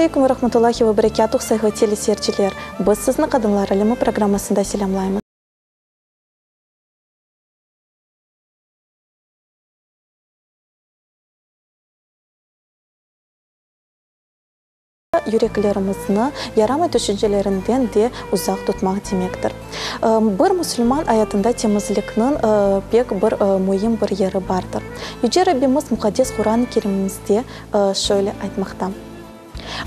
Aleyküm ve Rahmetullahi ve Berekâtuh, sayğılı teleseyirciler! Biz sizni Qadınlar alemi programmasında selâmlaymız. Yüreklerimizni yaramay tüşüncelerinden de uzaq tutmaq demektir. Bir musulman ayatında temizlikniñ pek bir müim bir yeri bardır. Yüce Rabbimiz Muqaddes Quran-ı Kerimimizde şöyle aytmaqta,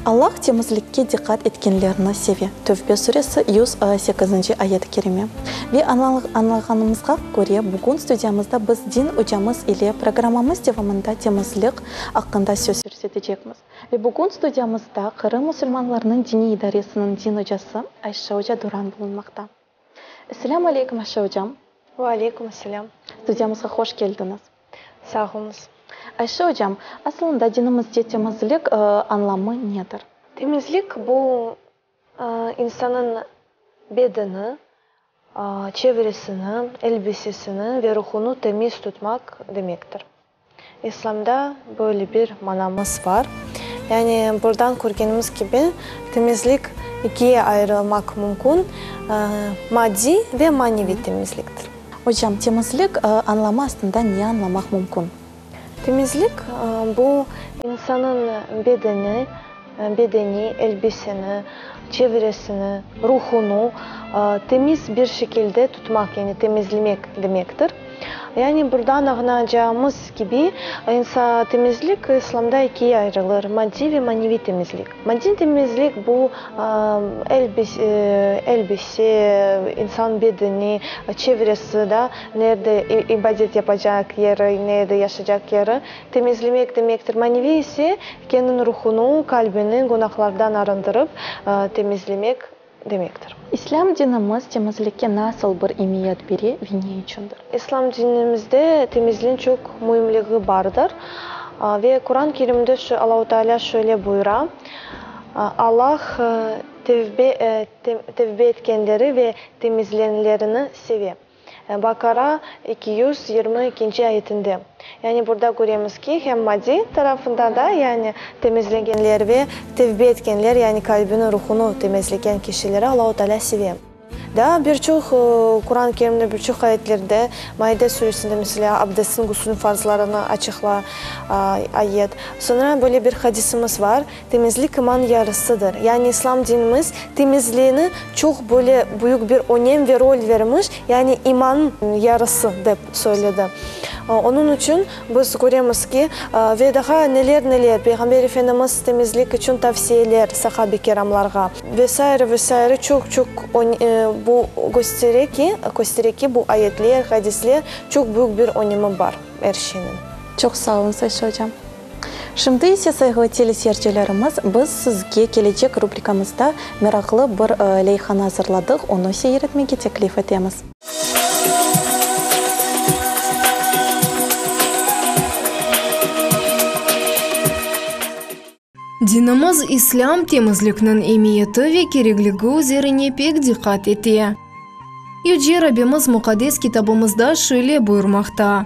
Allah temizlikke diqqat etkenlerni seve, Tövbe suresi, 108-nci ayet-i kerime. Ve añlağanımızğa köre, bugün studiyamızda biz din ocamız ile programmamız devamında temizlik aqqında söz yürsetecekmiz. Ve bugün studiyamızda Qırım musulmanlarınıñ diniy idaresiniñ din ocası Ayşe oca Duran bulunmaqta. Esselâmu aleykum, Ayşe ocam. Ve aleykum esselâm. Studiyamızğa hoş keldiñiz. Sağ oluñız. Ayşe ocam, asılında dinimizde temizlik añlamı nedir? Temizlik, bu insanıñ bedeni, çevresini, elbisesini ve ruhunı temiz tutmaq demektir. İslamda böyle bir manamız bar. Yani buradan körgenimiz kibi, temizlik ikiye ayırılmaq mümkün, maddiy ve maneviy temizliktir. Ocam, temizlik añlamı astında ne añlamaq mümkün? Temizlik, bu insanıñ bedeni, bedeni, elbiseni, çevresini, ruhunu temiz bir şekilde tutmaq, yani temizlemek demektir. Yani buradan añlaycağımız kibi, insa temizlik İslamda ekiye ayrılır, maddiy ve maneviy temizlik. Maddiy temizlik bu elbise, insan bedeni, çevresi, da, nerde ibadet yapacaq yeri, nerde yaşaycaq yeri temizlemek demektir. Maneviy ise, kendiniñ ruhunu, qalbini günahlardan arındırıp temizlemek demektir. İslâm dinimiz temizlikke nasıl bir emiyet bere ve ne içündir? İslâm dinimizde temizliñ çoq müimligi bardır. Ve Quran Kerimde Allahu Teala şöyle buyura, Allah tevbe tevbe etkenleri ve temizlenlerini seve. Bakara, 222 ayetinde. Yani burada köremiz ki, hem maddiy tarafında da, yani temizlengenler ve tevbe etkenler, yani kalbini, ruhunu temizlegen kişileri Allahu Teala seve. Daa bir çoq Quran-ı Kerimde bir çoq ayetlerde, Maide suresinde, meselâ, abdestniñ, gusülniñ farzlarını açıqla ayet. Soñra böyle bir hadisimiz var, Temizlik iman yarısıdır. Yani İslam dinimiz temizliğini çoq böyle büyük bir önem ve rol vermiş, yani imanıñ yarısı dep söyledi. Onıñ içün biz köremiz ki, ve daha neler-neler Peyğamber Efendimiz temizlik içün tavsiyeler sahabe-i kiramlarğa ve saire ve saire çoq-çoq bu köstere ki, köstere ki, bu ayetler, hadisler çoq büyük bir önemi bar er şeyniñ. Çoq sağ oluñız, Ayşe ocam. Şimdi ise, sayğılı teleseyircilerimiz, biz sizge kelecek rubrikamızda meraqlı bir leyhanı azırladıq, onı seyir etmege teklif etemiz. Dinimiz İslâm temizlikniñ emiyeti ve kerekligi üzerine pek diqqat ete. Yüce Rabbimiz Muqaddes Kitabımızda şöyle buyurmaqta,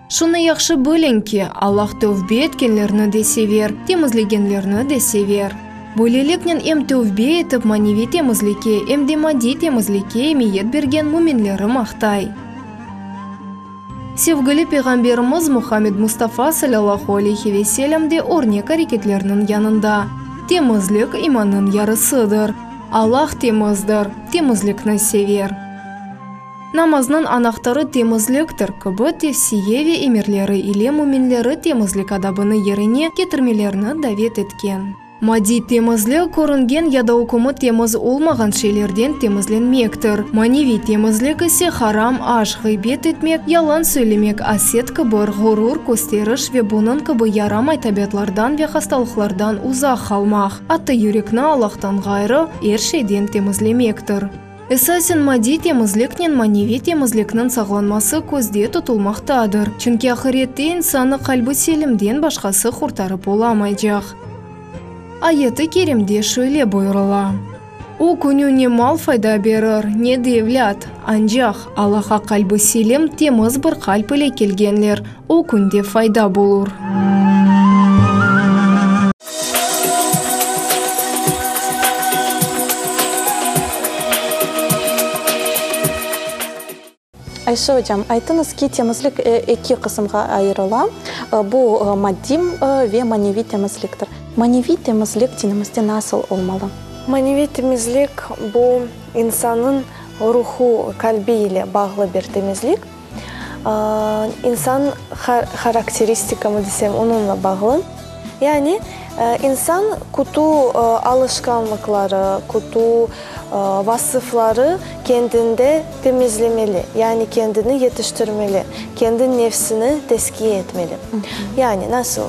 Şunı yahşı biliñ ki, Allah tövbe etkenlerni de sever, temizlegenlerni de sever. Böyleliknen em tövbe etip maneviy temizlikke, em de maddiy temizlikke emiyet bergen müminleri maqtay. Sevgili Peyğamberimiz Muhammed Mustafa salâllahu aleyhi ve sellem de örnek areketlerniñ yanında, Temizlik imannıñ yarısıdır. Allah temizdir, temizlikni sever. Namaznıñ anahtarı temizliktir kibi tevsiye ve emirleri ile müminleri temizlik adabını yerine ketirmelerini davet etken. Maddiy temizlik, körüngen ya da ükümi temiz olmağan şeylerden temizlenmektir. Maneviy temizlik ise haram aş, ğıybet etmek, yalan söylemek, aset, kibir, ğurur, kösteriş ve bunıñ kibi yaramay tabiatlardan ve hastalıqlardan uzaq qalmaq, atta yürekni Allahtan ğayrı er şeyden temizlemektir. Esasen maddiy temizliknen maneviy temizlikniñ sağlanması közde tutulmaqtadır, çünki ahirette insannı qalbi selimden başqası qurtarıp olamaycaq. Ayeti Kerimde şöyle buyurıla, O künü ne mal fayda berir, ne de evlât, ancaq, Allaha qalbi selim, temiz bir qalp ile kelgenler o künde fayda bulur. Ayşe ocam, aytıñız ki, temizlik eki qısımğa ayırıla, bu maddiy ve maneviy temizliktir. Maneviy temizlik dinimizde nasıl olmalı? Maneviy temizlik, bu insannıñ ruhu, qalbi ile bağlı bir temizlik. İnsan harakteristikamı desem, onıñla bağlı. Yani, insan kutu alışqanlıqları, kutu vasıfları kendinde temizlemeli, yani kendini yetiştirmeli, kendi nefsini tezkiye etmeli. Yani, nasıl?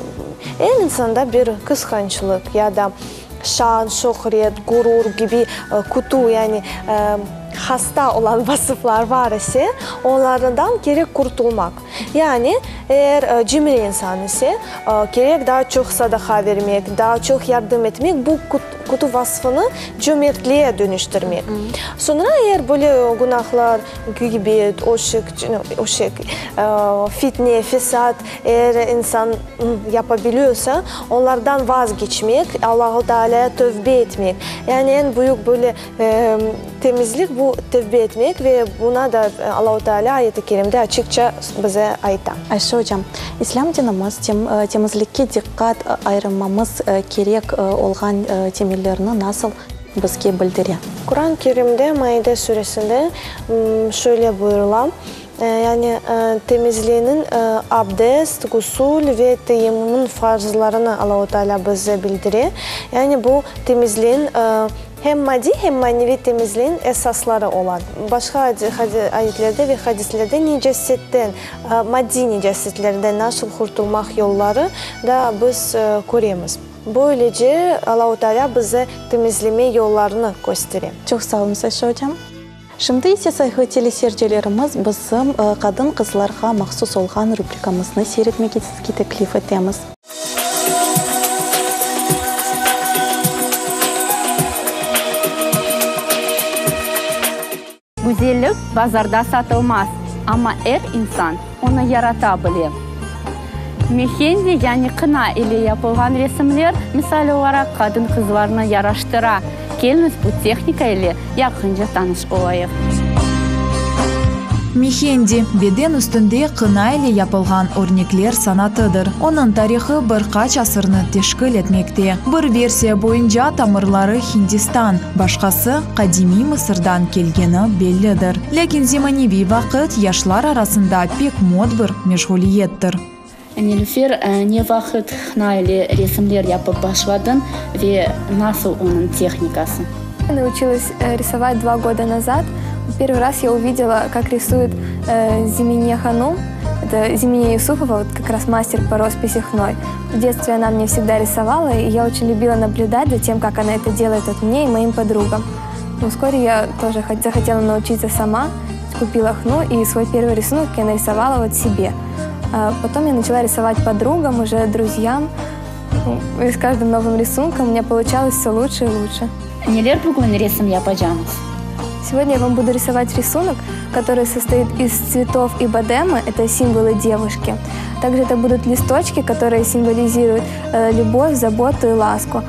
Er insanda bir qısqançlıq ya da şan, şöhret, gurur kibi kutu, yani hasta olan vasıflar var ise, onlardan kerek qurtulmaq. Yani, eğer cimri insan ise, kerek daa çoq sadaqa vermek, daa çoq yardım etmek, bu kutu vasfını cömertliğe dönüştirmek. Soñra, eğer böyle günahlar, gıybet, öşek, öşek, fitne, fesat, eğer insan yapabiliyorsa, onlardan vazgeçmek, Allahu Tealâya tövbe etmek. Yani eñ büyük böyle Temizlik, bu tevbe etmek ve buna da Allahu Teala ayet-i kerimde açıqça bize ayta. Ayşe ocam, İslâm dinimiz temizlikke diqqat ayırmamız kerek olğan temellerni nasıl bizge bildire? Quran-ı Kerimde, Maide suresinde şöyle buyurıla, yani temizliğiniñ abdest, gusul ve teyemmumnıñ farzlarını Allahu Teala bize bildire. Yani bu temizliğin Hem maddiy, hem maneviy temizliğin esasları ola. Başqa ayetlerde ve hadislerde necasetten, maddiy necasetlerden nasıl qurtulmaq yolları da biz köremiz. Böylece, Allahu Teala bize temizleme yollarını köstere. Çoq sağ oluñız, Ayşe ocam. Şimdi ise, sayğı teleseyircilerimiz, bizim qadın-qızlarğa mahsus olğan rubrikamıznı seyretmege sizge teklif etemiz. Güzellik bazarda satılmaz, amma er insan onı yarata bile. Mehendi, yani qına ile yapılğan resimler, misal olaraq, qadın-qızlarnı yaraştıra. Keliñiz, bu tehnika ile yaqınca tanış olayıq. Mehendi, beden üstünde qına ile yapılğan örnekler sanatıdır. Onıñ tarihı bir qaç asırnı teşkil etmekte. Bir versiya boyunca tamırları Hindistan, başqası, qadimiy Mısırdan kelgeni bellidir. Lâkin zemaneviy vaqıt yaşlar arasında pek mod bir meşğuliyettir. Nilüfer, ne vaqıt hna ile resimler yapıp başladıñ ve nasıl onıñ tehnikası? Научилась рисовать два года назад. Первый раз я увидела, как рисует Зимине ханум. Это Зимине Юсуфова, вот как раз мастер по росписи хной. В детстве она мне всегда рисовала, и я очень любила наблюдать за тем, как она это делает от мне и моим подругам. Но вскоре я тоже захотела научиться сама, купила хну, и свой первый рисунок я нарисовала вот себе. Потом я начала рисовать подругам, уже друзьям. И с каждым новым рисунком у меня получалось все лучше и лучше. Neler bugün resim yapacağımız? Сегодня я вам буду рисовать рисунок, который состоит из цветов и бадемы, это символы девушки. Также это будут листочки, которые символизируют э, любовь, заботу и ласку.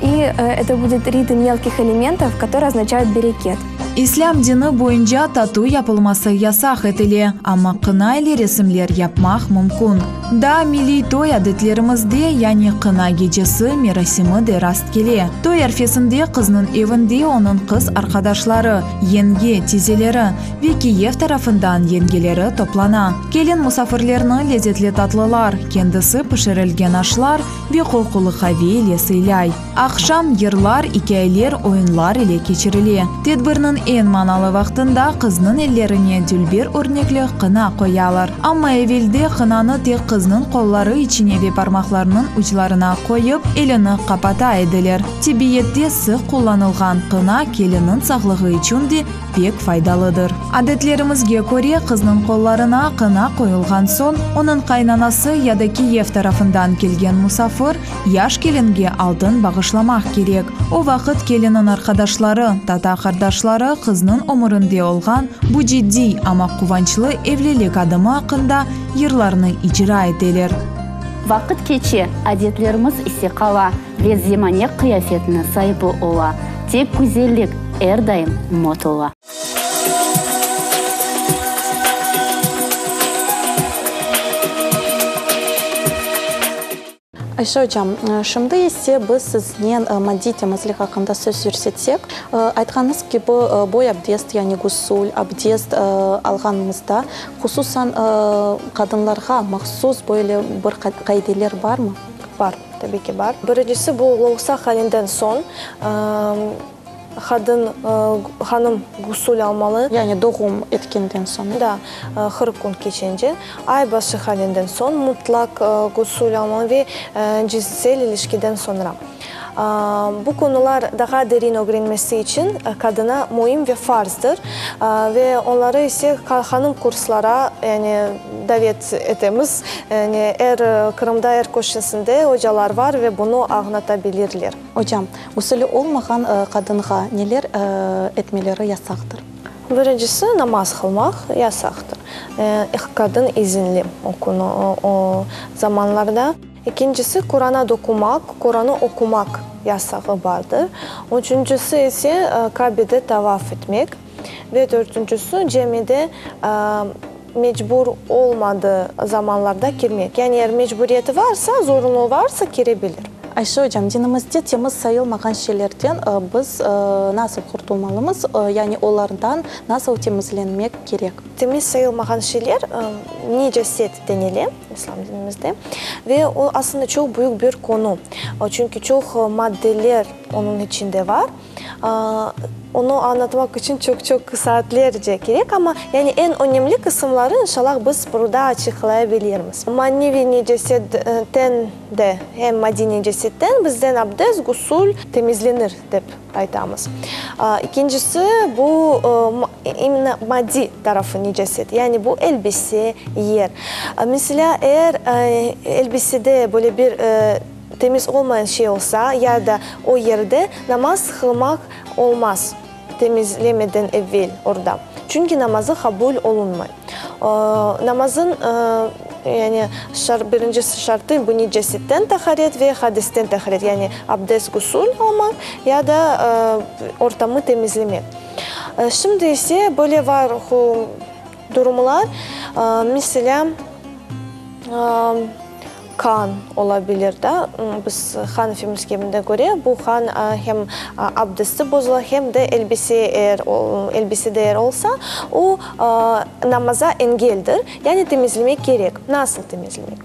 И э, это будет ритм мелких элементов, которые означают берекет. İslâm dini boyunca tatu yapılması yasaq etile, amma qına ile resimler yapmaq mümkün. Daa milliy toy adetlerimizde, yani qına gecesi merasimi de rastkele. Toy arfesinde qıznıñ evinde onıñ qız arqadaşları, yenge, tizeleri ve kiyev tarafından yengeleri toplana. Kelin musafirlerni lezetli tatlılar, kendisi pişirilgen aşlar ve qoqulı qave ile sıylay. Aqşam yırlar, ikâyeler, oyunlar ile keçirile. Tedbirniñ eñ manalı vaqtında qıznıñ ellerine dülber örnekli qına qoyalar. Amma evelde qınanı tek qıznıñ qolları içine ve parmaqlarınıñ uclarına qoyıp, elini qapata ediler. Tibbiyette sıq qullanılğan qına kelinniñ sağlığı içün de pek faydalıdır. Adetlerimizge köre, qıznıñ qollarına qına qoyulğan soñ, onıñ qaynanası ya da kiyev tarafından kelgen musafir yaş kelinge altın bağışlamaq kerek. O vaqıt kelinniñ arqadaşları, tata-qardaşları qıznıñ ömürinde olğan bu ciddiy, amma quvançlı evlilik adımı aqqında yırlarnı icra eteler. Vaqıt keçe, adetlerimiz ise qala ve zemane qıyafetiniñ saibi ola. Tek güzellik er daim mot ola. Ayşe ocam, şimdi ise biz siznen maddiy temizlik aqqında söz yürsetsek, aytqanıñız kibi, boy abdest, yani gusül, abdest alğanımızda, hususan qadınlarğa mahsus böyle bir qaideler barmı? Bar, tabiy ki bar. Birincisi, bu loğusa halinden soñ Qadın, hanım gusül almalı. Yani doğum etkenden soñ? Da, 40 kün keçence. Ay başı halinden soñ mutlaq gusül almalı ve cinsel ilişkiden soñra. Bu konular daha derin ögrenmesi içün qadına müim ve farzdır. Ve onları ise hanım kurslara, yani davet etemiz. Yani er Qırımda er köşesinde ocalar var ve bunı añlatabilirler. Ocam, gusüli olmağan qadınğa neler etmeleri yasaqtır? Birincisi, namaz qılmaq yasaqtır. Qadın izinli o künü, o zamanlarda. Ekincisi, Qurana doqunmaq, Quranı oqumaq yasağı bardır. Üçüncisi ise, Kabede tavaf etmek. Ve dörtüncisi, camide mecbur olmadığı zamanlarda kirmek. Yani eğer mecburiyeti varsa, zorunluğı varsa, kirebilir. Ayşe ocam, dinimizde temiz sayılmağan şeylerden biz nasıl qurtulmalımız, yani olardan nasıl temizlenmek kerek? Temiz sayılmağan şeyler necaset denile İslam dinimizde ve o aslında çoq büyük bir konu, çünki çoq maddeler onıñ içinde var. Onı añlatmaq içün çoq-çoq saatlerce kerek, amma yani eñ önemli qısımları, inşallah, biz burada açıqlaya bilirmiz. Maneviy necasetten de, hem maddiy necasetten bizden abdest, gusül, temizlenir, dep aytamız. İkincisi, bu imенно maddiy tarafı necaset, yani bu elbise, yer. Meselâ, eğer elbisede böyle bir Temiz olmayan şey olsa, ya da o yerde namaz qılmaq olmaz temizlemeden evvel orda, çünki namazı qabul olunmay. Namazın, yani, birinci şartı bu necasetten taharet ve hadesten taharet, yani abdest, gusül almaq ya da ortamı temizlemek. Şimdi ise böyle var durumlar, meselâ, Qan olabilir da, biz Hanefi mezhebine köre, bu qan hem abdesti bozula, hem de elbise eğer elbisede eğer olsa, o namaza engeldir, yani temizlemek kerek. Nasıl temizlemek?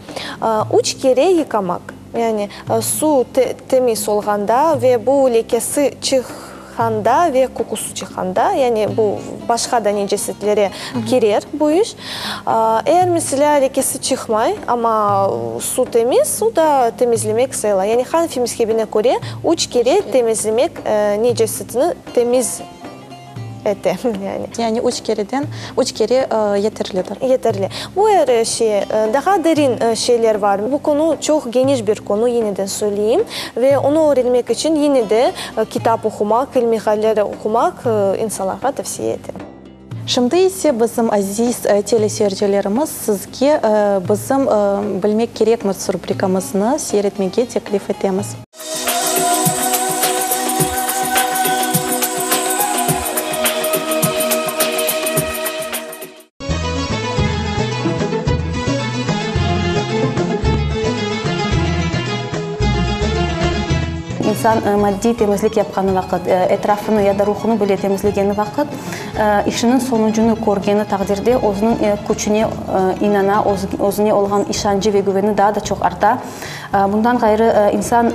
Üç kere yıqamaq, yani suv temiz olğanda ve bu lekesi çıqqanda ve qoqusı çıqqanda, yani bu başqa da necasetlere kirer bu iş. Eğer, meselâ, lekesi çıqmay, amma su temiz, o da temizlemek sayıla. Yani Hanefi mezhebine köre, üç kere temizlemek necasetini temiz ete, yani. Yani üç kereden, üç kere yeterlidir. Yeterli. Bu er şey, daha derin şeyler var. Bu konu çoq geniş bir konu, yine de söyleyim. Ve onı öğrenmek içün yine de kitap oqumaq, ilmiy ğayeleri oqumaq insanlarğa tavsiye etem. Şimdi ise bizim aziz teleseyircilerimiz sizge bizim Bilmek kerekmiz rubrikamıznı seyir etmege teklif etemiz. İnsan maddiy temizlik yapqanı vaqıt, etrafını ya da ruhunı bile temizlegeni vaqıt, işiniñ sonucunı körgeni taqdirde özüniñ küçüne inana, özüne olğan işançı ve güveni daa da çoq arta. Bundan ğayrı, insan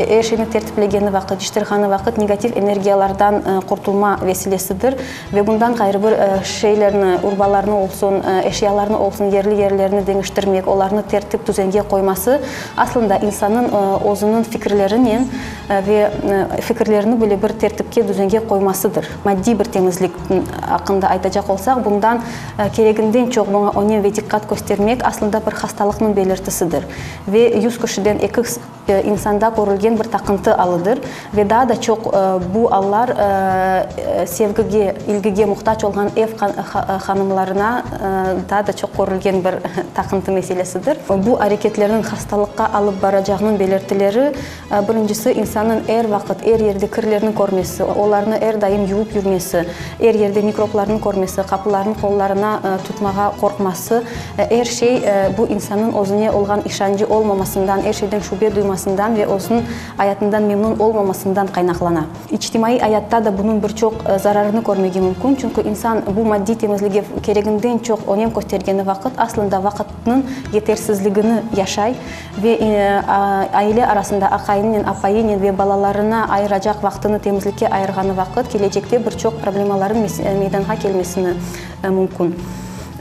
er şeyni tertiplegeni vaqıt, ciştirğanı vaqıt negativ energiyalardan qurtulma vesilesidir. Ve bundan ğayrı bir şeylerni, urbalarnı olsun, eşyalarnı olsun yerli yerlerini deñiştirmek, olarnı tertip, tüzenge qoyması aslında insannıñ özüniñ fikirlerinen ve fikirlerini bile bir tertipke, düzenge qoymasıdır. Maddiy bir temizlik aqqında aytacaq olsaq, bundan kereginden çoq buña önem ve diqqat köstermek aslında bir hastalıqnıñ belirtisidir ve yüz kişiden eki insanda körülgen bir taqıntı alıdır ve daa da çoq bu allar sevgige, ilgige muhtac olğan ev hanımlarına daa da çoq körülgen bir taqıntı meselesidir. Bu areketlerniñ hastalıqqa alıp baracağınıñ belirtileri, birinci. Birincisi, insannıñ er vaqıt, er yerde kirlerni körmesi, olarnı er daim yuvıp yürmesi, er yerde mikroplarnı körmesi, qapılarnı qollarına tutmağa qorqması, er şey bu insannıñ özüne olğan işançı olmamasından, er şeyden şübe duymasından ve özüniñ ayatından memnun olmamasından qaynaqlana. İçtimaiy ayatta da bunıñ bir çoq zararını körmege mümkün, çünki insan bu maddiy temizlige kereginden çoq önem köstergeni vaqıt, aslında vaqıtnıñ yetersizligini yaşay ve aile arasında aqayınen, apayınen ve balalarına ayıracaq vaqtını temizlikke ayırğanı vaqıt kelecekte bir çoq problemalarnıñ meydanğa kelmesini mümkün.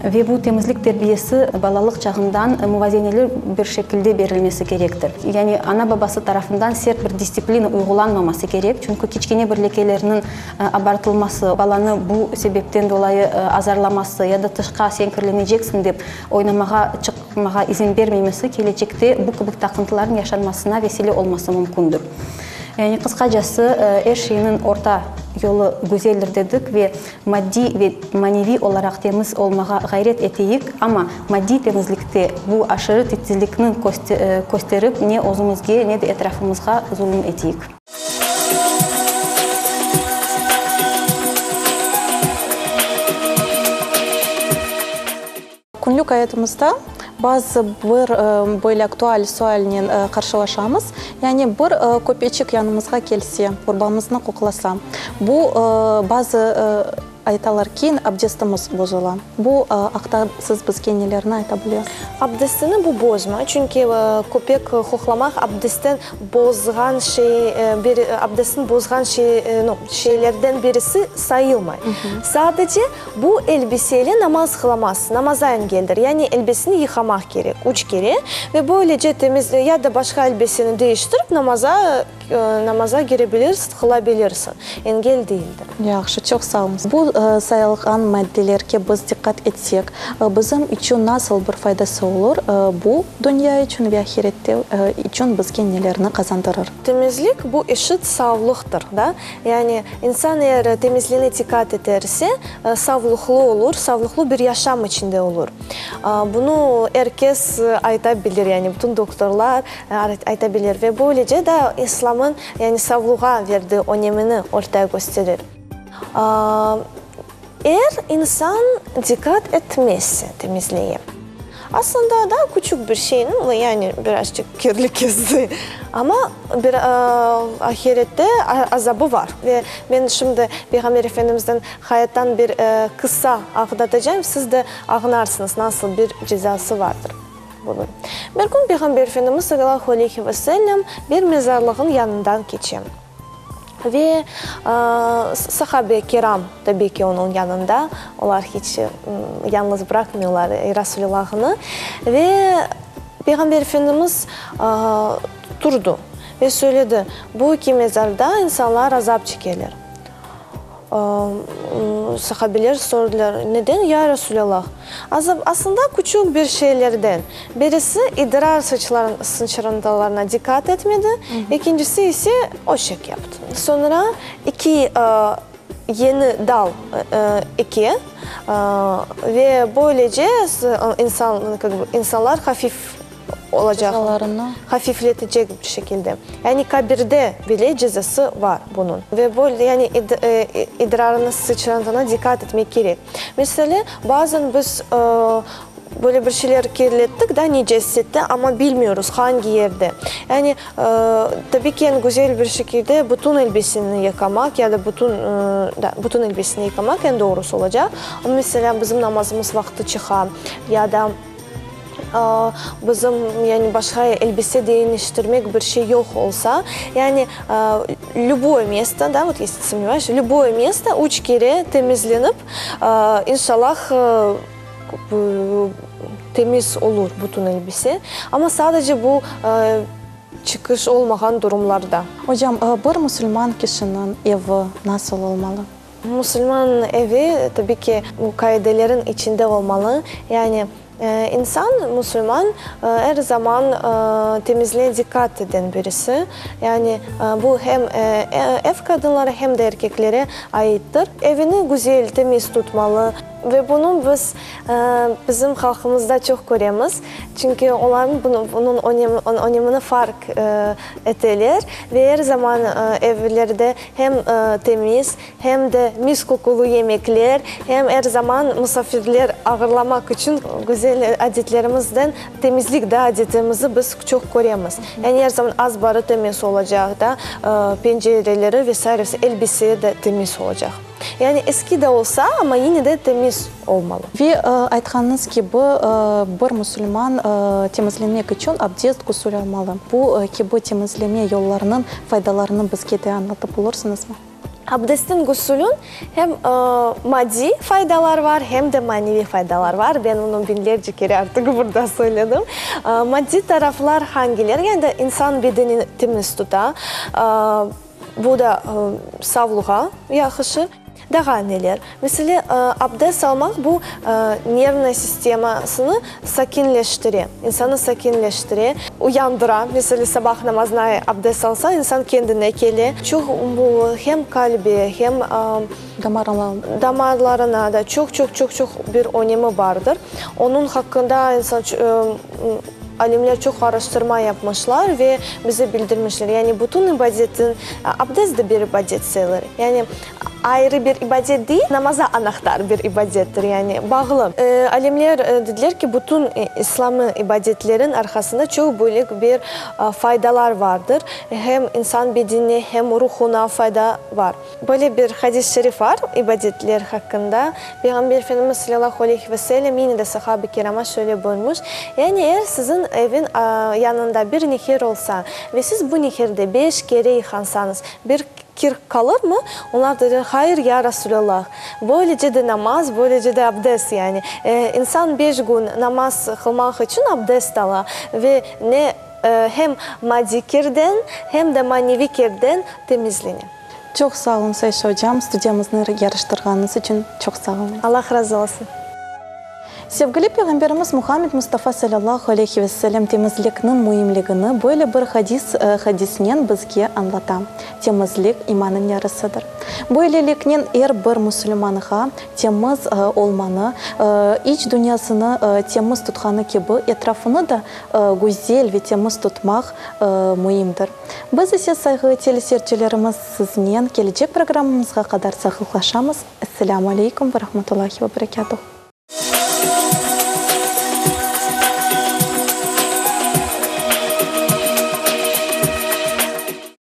Ve bu temizlik terbiyesi balalıq çağından muvazeneli bir şekilde berilmesi kerektir. Yani ana-babası tarafından sert bir distsiplina uyğulanmaması kerek, çünki kiçkene bir lekelerniñ abartılması, balanı bu sebepten dolayı azarlaması ya da tışqa sen kirleneceksiñ dep oynamağa çıqmağa izin bermemesi kelecekte bu kibi taqıntılarnıñ yaşanmasına vesile olması mümkündir. Yani qısqacası, er şeyniñ orta yolu güzeldir dedik ve Maddiy ve maneviy olaraq temiz olmağa ğayret eteyik, amma maddiy temizlikte bu aşırı titizlikni kösterip ne özümizge, ne de etrafımızğa zulum eteyik. Künlük ayatımızda bazı bir böyle aktual sualnen qarşılaşamız. Yani bir köpeçik yanımızğa kelse, urbamıznı qoqlasa, bu bazı aytalar ki, abdestimiz bozula. Bu aqta siz bizge nelerni ayta bilesiz? Abdestini bu bozmay, çünki köpek qoqlamaq abdestten bozğan şey, bir abdestni bozğan şey, şeylerden birisi sayılmay. Sadece Bu elbise ile namaz qılamazsın, namaza engeldir. Yani elbiseni yıqamaq kerek üç kere ve böylece temiz ya da başqa elbiseni değiştirip namaza namaza kirebilirsin, qılabilirsin. Engel değildir. Yahşı, çoq sağ oluñız. Bu sayılğan maddelerge biz diqqat etsek, bizim içün nasıl bir faydası olur, bu dünya içün ve ahirette içün bizge nelerni qazandırır? Temizlik, bu eşit savlıqtır, da. Yani, insan eğer temizliğine diqqat eterse, savlıqlı olur, savlıqlı bir yaşam içinde olur. Bunı er kes ayta bilir, yani bütün doktorlar ayta bilir. Ve böylece de İslam'ın, yani savluğa verdiği önemini ortaya kösterir. Eğer insan diqqat etmezse temizliğe, aslında da küçük bir şeyniñ, yani birazçıq kirli kezdi, amma bir ahirette azabı var. Ve men şimdi Peyğamber Efendimizden hayattan bir qıssa ağdatacağım, siz de añlarsıñız nasıl bir cezası vardır bunıñ. Bir kün Peyğamber Efendimiz salâlâhu aleyhi ve sellem bir mezarlığın yanından keçe. Ve sahabe-i kiram, tabiy ki, onıñ yanında, olar hiç yalnız bıraqmıyorlar Rasulillahını. Ve Peyğamber Efendimiz turdı ve söyledi, Bu iki mezarda insanlar azap çekeler. Sahabeler sordılar, Neden, ya Resulallah? Azap, aslında, küçük bir şeylerden. Birisi idrar sıçrıntılarına diqqat etmedi, ekincisi ise öşek yaptı. Soñra iki yeni dal eke ve böylece insan, insanlar hafif olacaq, hafifletecek bir şekilde. Yani kabirde bile cezası bar bunıñ. Ve böyle, yani idrarını sıçrantına diqqat etmek kerek. Mesele, bazen biz böyle bir şeyler kirlettik da necasette, amma bilmiyoruz hangi yerde. Yani, tabiy ki, eñ güzel bir şekilde bütün elbiseni yıqamaq ya da bütün, da, bütün elbiseni yıqamaq eñ doğrusı olacaq. Amma, meselâ, bizim namazımız vaqtı çıqa ya da Bizim, yani, başqa elbise deñiştirmek bir şey yoq olsa, yani, lüboy mesto, da, vot esli somnevaeshsâ, lüboy mesto üç kere temizlenip, inşallah, temiz olur bütün elbise. Amma sadece bu çıqış olmağan durumlarda. Ocam, bir musulman kişiniñ evi nasıl olmalı? Musulman evi, tabi ki, bu qaidelerin içinde olmalı. Yani, insan, musulman, er zaman temizliğe diqqat eden birisi. Yani, bu hem ev qadınları, hem de erkeklere aittir. Evini güzel, temiz tutmalı. Ve bunı biz bizim halqımızda çoq köremiz, çünki olarnıñ bunıñ önemini farq eteler ve er zaman evlerde hem temiz, hem de mis qoqulı yemekler, hem er zaman musafirler ağırlamaq içün güzel adetlerimizden temizlik de adetimizi biz çoq köremiz. Yani er zaman azbarı temiz olacaq da, pencereleri ve saire, elbise de temiz olacaq. Yani eski de olsa, amma yine de temiz olmalı. Ve aytqanıñız kibi, bir musulman temizlenmek içün abdest, gusül almalı. Bu kibi temizleme yollarınıñ faydalarını bizge de añlatıp olursıñızmı? Abdestin, gusülün hem maddiy faydalar var, hem de maneviy faydalar var. Ben bunı biñlerce kere artıq burada söyledim. Maddiy taraflar hangileri? Yani de insan bedenini temiz tuta. Bu da savluğa yahşı. Daha neler? Mesele, abdest almaq bu nervnaya sistemasını sakinleştire, insanı sakinleştire, uyandıra. Mesele, sabah namazına abdest alsa, insan kendine kele. Çoq bu hem qalbe, hem damarlarına da çoq-çoq-çoq-çoq bir önemi bardır. Onıñ haqqında insan Alimler çoq araştırma yapmışlar ve bize bildirmişler, yani bütün ibadetin, abdest de bir ibadet sayılır. Yani ayrı bir ibadet değil, namaza anahtar bir ibadettir, yani bağlı. Alimler dediler ki, bütün İslâmı ibadetlerin arqasında çoq büyük bir faydalar vardır, hem insan bedenine, hem ruhuna fayda var. Böyle bir hadis-i şerif var ibadetler haqqında. Peyğamber Efendimiz salâllahu aleyhi ve sellem yine de sahabe-i kirama şöyle buyurmuş, Yani eğer siziñ evin yanında bir nehir olsa ve siz bu nehirde beş kere yıqansañız, bir kir qalırmı? Onlar dediler, Hayır, ya Rasulâllah. Böylece de namaz, böylece de abdest yani. İnsan beş gün namaz qılmaq içün abdest ala ve ne hem maddiy kirden, hem de maneviy kirden temizlene. Çoq sağ olun, Sayşe ocam, studiyamıznı yaraştırğanıñız içün çoq sağ olun. Allah razı olsun. Sevgili Peyğamberimiz Muhammed Mustafa salâllahu aleyhi ve sellem temizlikniñ müimligini böyle bir hadis hadisnen bizge añlata, Temizlik, imanıñ yarısıdır. Böyleliknen er bir musulmanğa temiz olmanı, iç dünyasını temiz tutqanı kibi, etrafını da güzel ve temiz tutmaq müimdir. Biz ise, sayğılı teleseyircilerimiz, siznen kelecek programmamızğa qadar sağlıqlaşamız. Esselâmu aleykum ve rahmetullahi ve berekâtuh.